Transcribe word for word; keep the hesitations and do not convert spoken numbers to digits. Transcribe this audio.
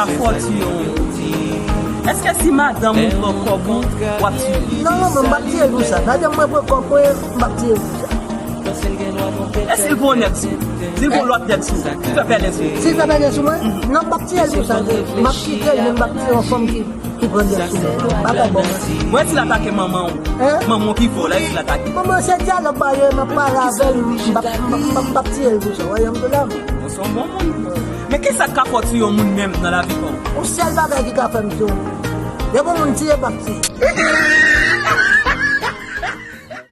Fò tiye yon moun. Èske si madanm ou pran kòb ou, w ap tiye? Non, non, mwen m p ap tiye l pou sa. Madanm mwen pran kòb mwen, m p ap tiye l pou sa. E si l pran yon nèg sou ou? Si l pran yon lòt nèg sou ou? Si l fè pèlen sou ou? Si l fè pèlen sou mwen? Non, m p ap tiye l pou sa. M ap kite l, men m p ap tiye yon fanm ki, ki pran nèg sou mwen. Pa fè bon. Mwen, si l atake manman w, manman w ki vòlè, si l atake. Manman, se dyalòg ba yo, m ap pale avè l, m p ap, m p ap, m p ap tiye l pou sa. Wè, yon dola. Bon, se yon bon moun. Men kisa k ka fè w tiye yon moun menm nan lavi pa w? Yon sèl bagay ki ka fè m tiye yon moun. Depi yon moun tiye, m ap tiye.